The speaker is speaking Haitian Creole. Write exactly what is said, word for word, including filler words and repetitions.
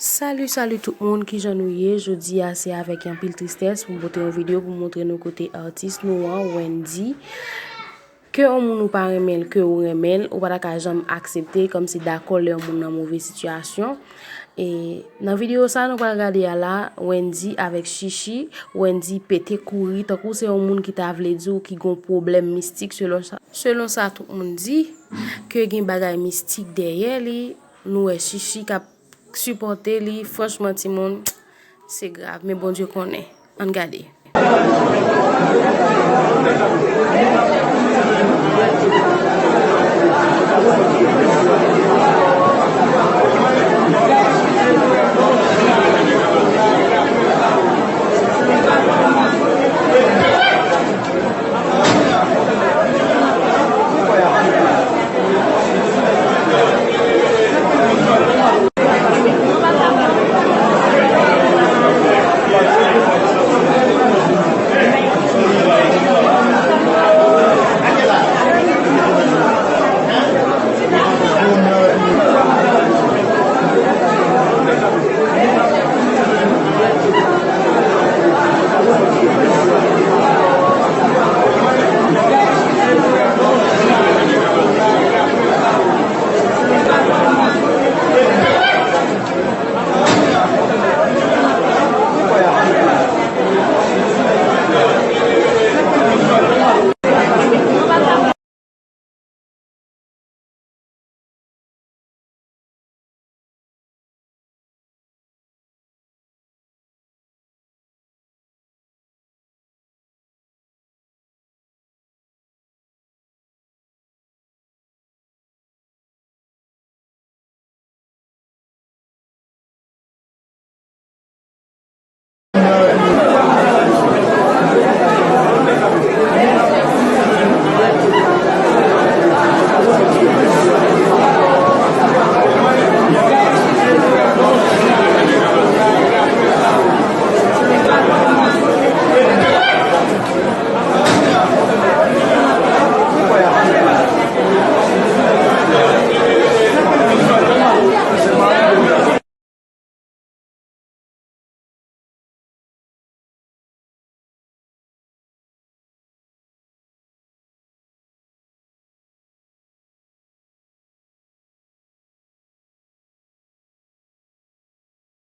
Salut, salut tout moun, kijan nou ye? Jodi a se avèk anpil tristès pou m pote yon videyo pou montre nou kote atis nou an, Wendy, ke yon moun ou pa renmen l, ke ou renmen l, ou pa ta ka janm aksepte, kòmsi dakò lè yon moun nan move sitiyasyon. E nan videyo sa nou pral gade a la, Wendy avèk Chichi, Wendy pete kouri, tankou se yon moun ki ta vle di w ki gon pwoblèm mistik selon sa, selon sa tout moun di, ke gen bagay mistik dèyè li, nou wè Chichi k ap sipòte li, franchman timoun, se grav, men Bondye konnen. Ann gade.